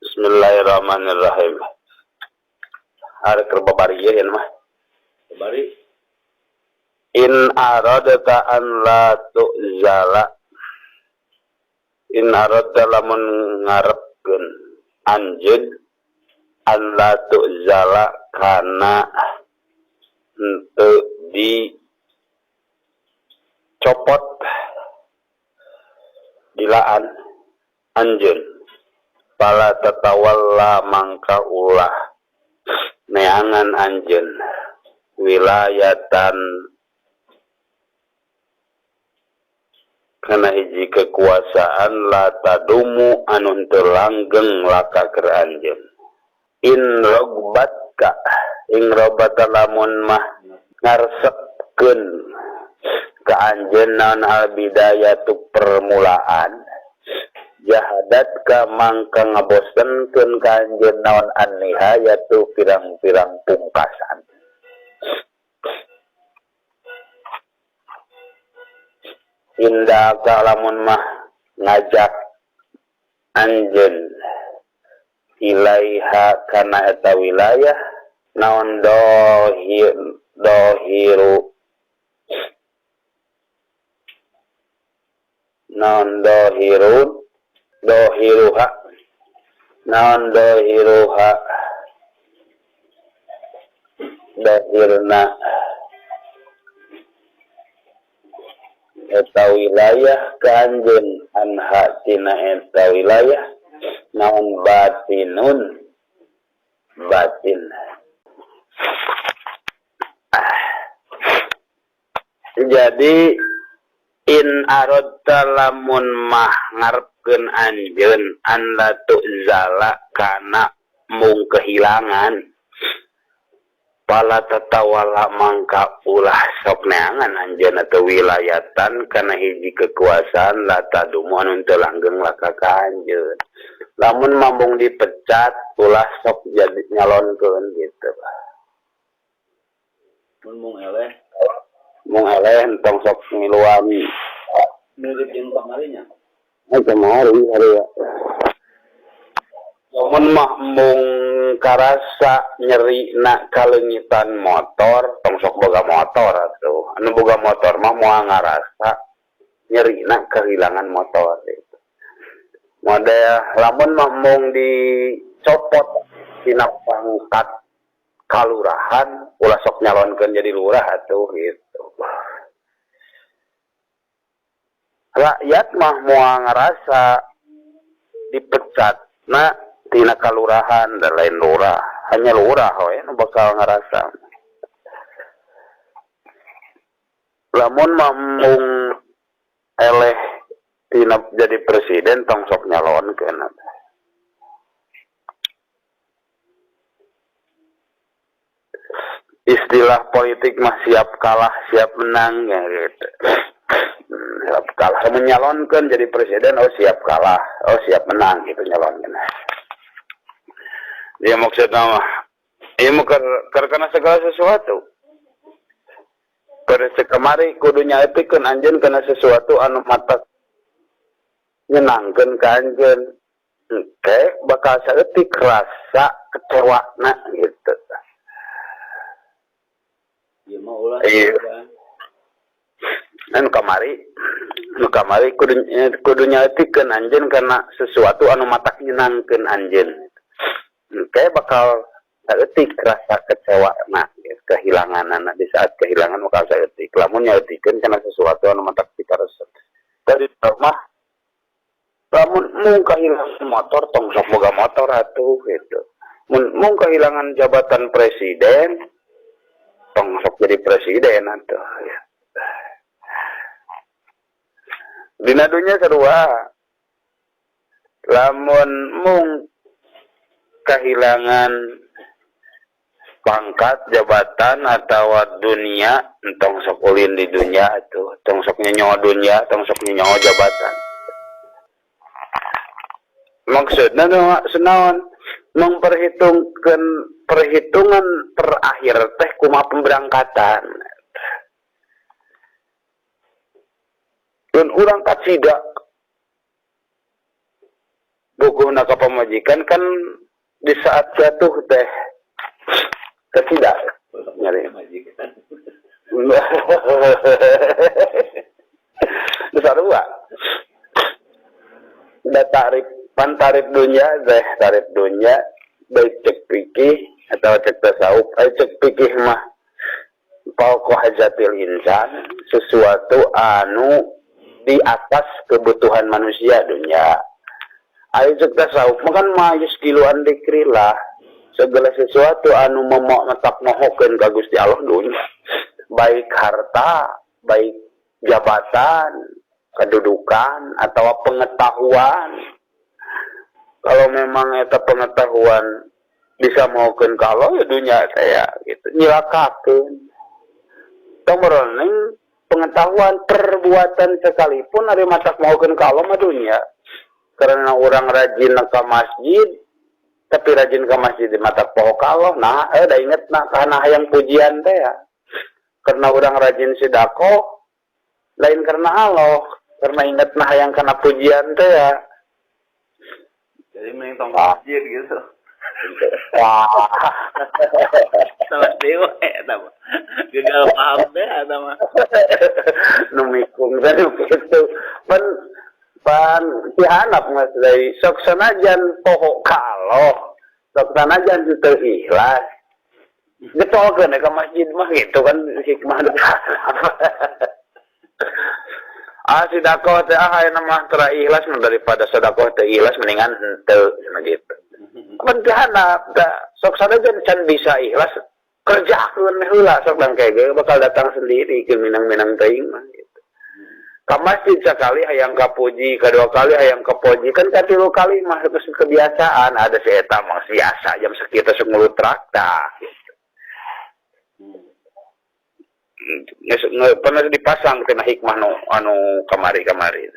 Bismillahirrahmanirrahim. Ari keur babari ieu mah. Babari. In aradta an la tu'zala. In aradta lamun ngarepkeun anjeun an la tu'zala kana henteu di copot dilaan anjeun fala tatawalla mangka ulah neangan anjeun wilayatan kana hiji kekuasaan la tadumu anu henteu langgeng laka keur anjeun in rogbatka ing robata lamun mah ngaresepkeun ka anjeun naon al bidayatu permulaan jahadat ka mangka ngabosenkeun ka anjeun naon an nihayatu pirang-pirang pungkasan. Indah ka lamun mah ngajak anjeun ilaiha kana eta wilayah naon dohir dohiru naon dohirun dohiruha naon dohiruha dahirna eta wilayah ka anjeun anha tina eta wilayah naon batinun batin. Jadi in aradta lamun mah ngarepkeun anjeun an la tu'zala kana mung kehilangan fala tatawalla mangka ulah sok neangan anjeun atau wilayatan kana hiji kekuasaan la tadumu anu teu langgeng laka ka anjeun. Lamun mambung dipecat ulah sok jadi nyalonkeun gitu. Mun mung eleh. Mung eleh entong sok ngiluan. Mirip jeung kamarinya. Eh kamari hari ya. Lamun mah mung karasa nyeri na kaleungitan motor, tong sok boga motor atuh. Anu boga motor mah moal ngarasa nyeri na kehilangan motor gitu. Model lamun mah mung dicopot tina pangkat kalurahan, ulah sok nyalonkeun jadi lurah atuh gitu. Rakyat mah moal ngarasa dipecat na tina kalurahan dan lain lurah, hanya lurah we nu bakal ngarasa. Lamun mah mung eleh tina jadi presiden tong sok nyalonkeun. Istilah politik mah siap kalah, siap menang ya gitu. Siap kalah menyalonkan jadi presiden, oh siap kalah, oh siap menang gitu nyalonkan. Dia maksudnya mah, ieu mah karena segala sesuatu. Keur kemari kudu nyaepikeun anjeun kana sesuatu anu mata nyenangkeun ka anjeun. Engke bakal saeutik rasa kecewana gitu. Ieu mah ulah. Iya. Nu kamari kudu nyaetikeun anjeun kana sesuatu anu matak nyenangkeun anjeun. Engke bakal saeutik rasa kecewana, kehilanganana di saat kehilangan bakal saeutik. Lamun nyaetikeun kana sesuatu anu matak pikaresep. Dari mah lamun mung kehilangan motor tong sok boga motor atuh gitu. Mun mung kehilangan jabatan presiden tong sok jadi presiden atuh ya. Dina dunya sarua. Lamun mung kehilangan pangkat jabatan atawa dunia entong sok ulin di dunia atuh, tong sok nyenyawa dunia, tong sok nyenyawa jabatan. Maksudna senaon memperhitungkan perhitungan terakhir teh kumaha pemberangkatan. Dan urang kacida Bukuhna ka pamajikan kan di saat jatuh teh ketidak nyari. Majikan. Sarua. Da tarif pan tarif dunya teh, tarif dunya baik cek fikih atau cek tasawuf, ai cek fikih mah fauqa hajatil insan, sesuatu anu di atas kebutuhan manusia dunia. Ai cek tasawuf mah kan ma yusgilu an dzikrillah, segala sesuatu anu momok matak mohokeun ka Gusti Allah dunya. Baik harta, baik jabatan, kedudukan atau pengetahuan. Kalau memang eta pengetahuan bisa mohokeun ka Allah ya dunya saya gitu. Nyilakakeun. Tong mereneng pengetahuan perbuatan sekalipun ari matak mohokeun ka Allah mah dunya. Karena orang rajin ke masjid, tapi rajin ke masjid di mata poho ka Allah, nah, da inget nah, karena hayang pujian teh ya. Karena orang rajin sedekah, lain karena Allah, karena inget nah hayang kana pujian teh ya. Jadi mending tong masjid gitu. Wah. Salah dewa eta mah. Gagal paham deh eta mah. Nu mikung teh nu kitu. Pan pan tihanap mas deui sok sanajan poho ka Allah, sok sanajan teu ikhlas. Getolkeun ka masjid mah gitu kan hikmah. Ah, sedekah teh ah ayeuna mah teu ikhlas mah, daripada sedekah teu ikhlas mendingan henteu cenah gitu. Pan tihanap da sok sanajan can bisa ikhlas kerjakeun heula, sok dan kayak bakal datang sendiri ke minang-minang teuing mah gitu. Ka masjid sekali hayang kapuji, kedua kali hayang kapuji, kan katilu kali mah geus kebiasaan, ada si eta mah biasa jam sekitar sok ngelutrak tah gitu. Geus pernah dipasang kena hikmah nu anu kamari-kamari.